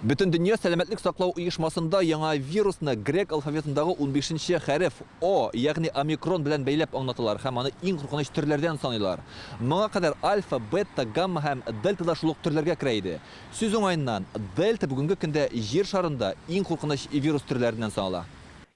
Бөтендөнья сәламәтлек саклау оешмасында яңа вирусны грек алфавитындагы унбишенче хәреф, О, ягъни омикрон белән бәйләп аңлаталар һәм аны иң куркыныч төрләрдән саныйлар. Моңа кадәр альфа, бета, гамма һәм дельта да шул ук төрләргә керә иде. Сүз уңаеннан, дельта бүгенге көндә Җир шарында иң куркыныч вирус төрләреннән санала.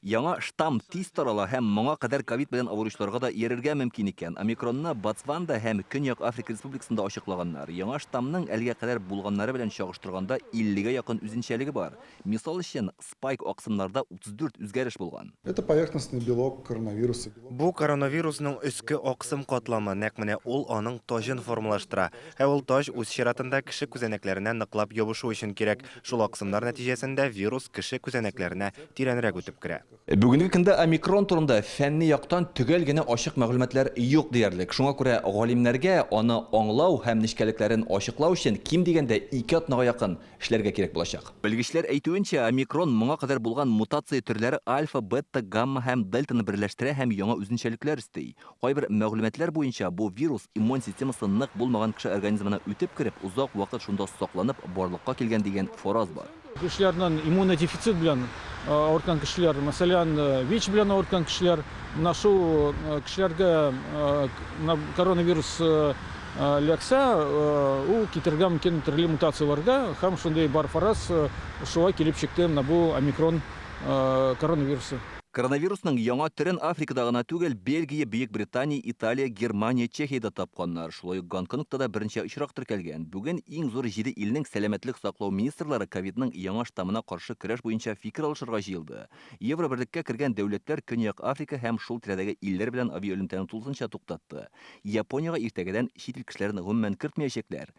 Яңа штамм тиз тарала һәм моңа кадәр ковид белән авыручыларга да иярергә мөмкин икән. Омикронны Ботсванда һәм Көньяк Африка Республикасында ачыклаганнар. Яңа штаммның әлегә кадәр булганнары белән чагыштырганда 50 гә якын үзенчәлеге бар. Мисал өчен, спайк аксымнарда 34 үзгәреш булган. Это поверхностный белок коронавируса. Бу коронавирусның өске аксым катламы, нәкъ менә ул аның таҗын формалаштыра. Ә ул таҗ үз чиратында кеше күзәнәкләренә ныклап ябышу өчен кирәк. Шул аксымнар нәтиҗәсендә вирус кеше күзәнәкләренә тирәнрәк үтеп керә. Бүгенге көндә омикрон турында фәнни яктан төгәл генә ачык мәгълүматлар юк диярлек. Шуңа күрә галимнәргә аны аңлау һәм нечкәлекләрен ачыклау өчен ким дигәндә ике атнага якын эшләргә кирәк булачак. Белгечләр әйтүенчә, омикрон моңа кадәр булган мутация төрләре альфа, бета, гамма һәм дельтаны берләштерә һәм яңа үзенчәлекләр өсти. Кайбер мәгълүматлар буенча, бу вирус иммун системасы нык булмаган кеше организмына үтеп кереп, озак вакыт шунда сакланып, барлыкка килгән дигән фараз бар. Кешеләрнең иммунодефицит белән авырткан кешеләр, мәсәлән, ВИЧ белән авырткан кешеләр, менә шул кешеләргә менә коронавирус эләксә, ул китерергә мөмкин төрле мутацияләргә, һәм шундый бар фараз, шулай килеп чыкты менә бу омикрон коронавирусы. Коронавирусның яңа төрен Африкада гына түгел, Бельгия, Бөекбритания, Италия, Германия, Чехиядә тапканнар. Шулай ук Гонконгта да берничә очрак теркәлгән. Бүген иң зур җиде илнең сәламәтлек саклау министрлары ковидның яңа штаммына каршы көрәш буенча фикер алышырга җыелды. Евроберлеккә кергән дәүләтләр Көньяк Африка һәм шул тирәдәге илләр белән авиаэлемтәне тулысынча туктатты. Япониягә иртәгәдән чит ил кешеләрен гомумән кертмәячәкләр.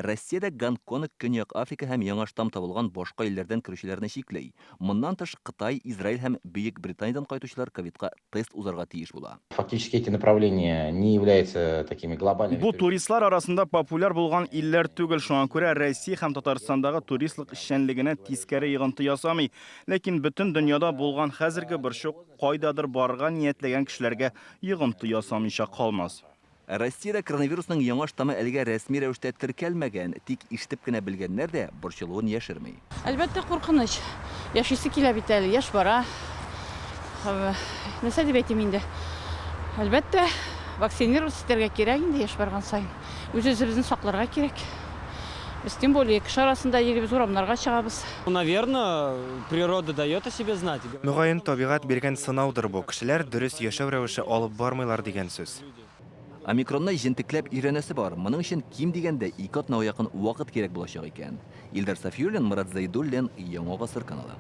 Россия дә Гонконг, Көньяк Африка һәм яңа штамм табылган башка илләрдән керүчеләрне чикли. Моннан тыш, Кытай, Израиль һәм Бөек Британиядән кайтучылар ковидка тест узарга тиеш була. Фактически эти направления не являются такими глобальными. Бу туристлар арасында популяр булган илләр түгел, шуңа күрә Россия һәм Татарстандагы туристлык эшчәнлегенә тискәре йогынты ясамый. Ләкин бөтен дөньяда булган хәзерге борчу кайдадыр барырга ниятләгән кешеләргә йогынты ясамыйча калмас. Россиядә коронавирусның яңа штаммы әлегә рәсми рәвештә теркәлмәгән, тик ишетеп кенә белгәннәр дә борчылуын яшерми. Әлбәттә, куркыныч. Яшисе килә бит әле, яшь бара. Нәрсә дип әйтим инде? Әлбәттә, вакцинироваться итәргә кирәк инде яшь барган саен. Үз-үзебезне сакларга кирәк. Без тем более кеше арасында йөрибез, урамнарга чыгабыз. Наверно, природа дает о себе знать. Мөгаен, табигать биргән сынаудыр бу. Кешеләр дөрес яшәү рәвеше алып бармыйлар дигән сүз. Омикронны җентекләп өйрәнәсе бар, моның өчен ким дигәндә ике атнага якын вакыт кирәк булачак икән. Илдар Сафиуллин, Марат Зәйдуллин, Яңа гасыр каналы.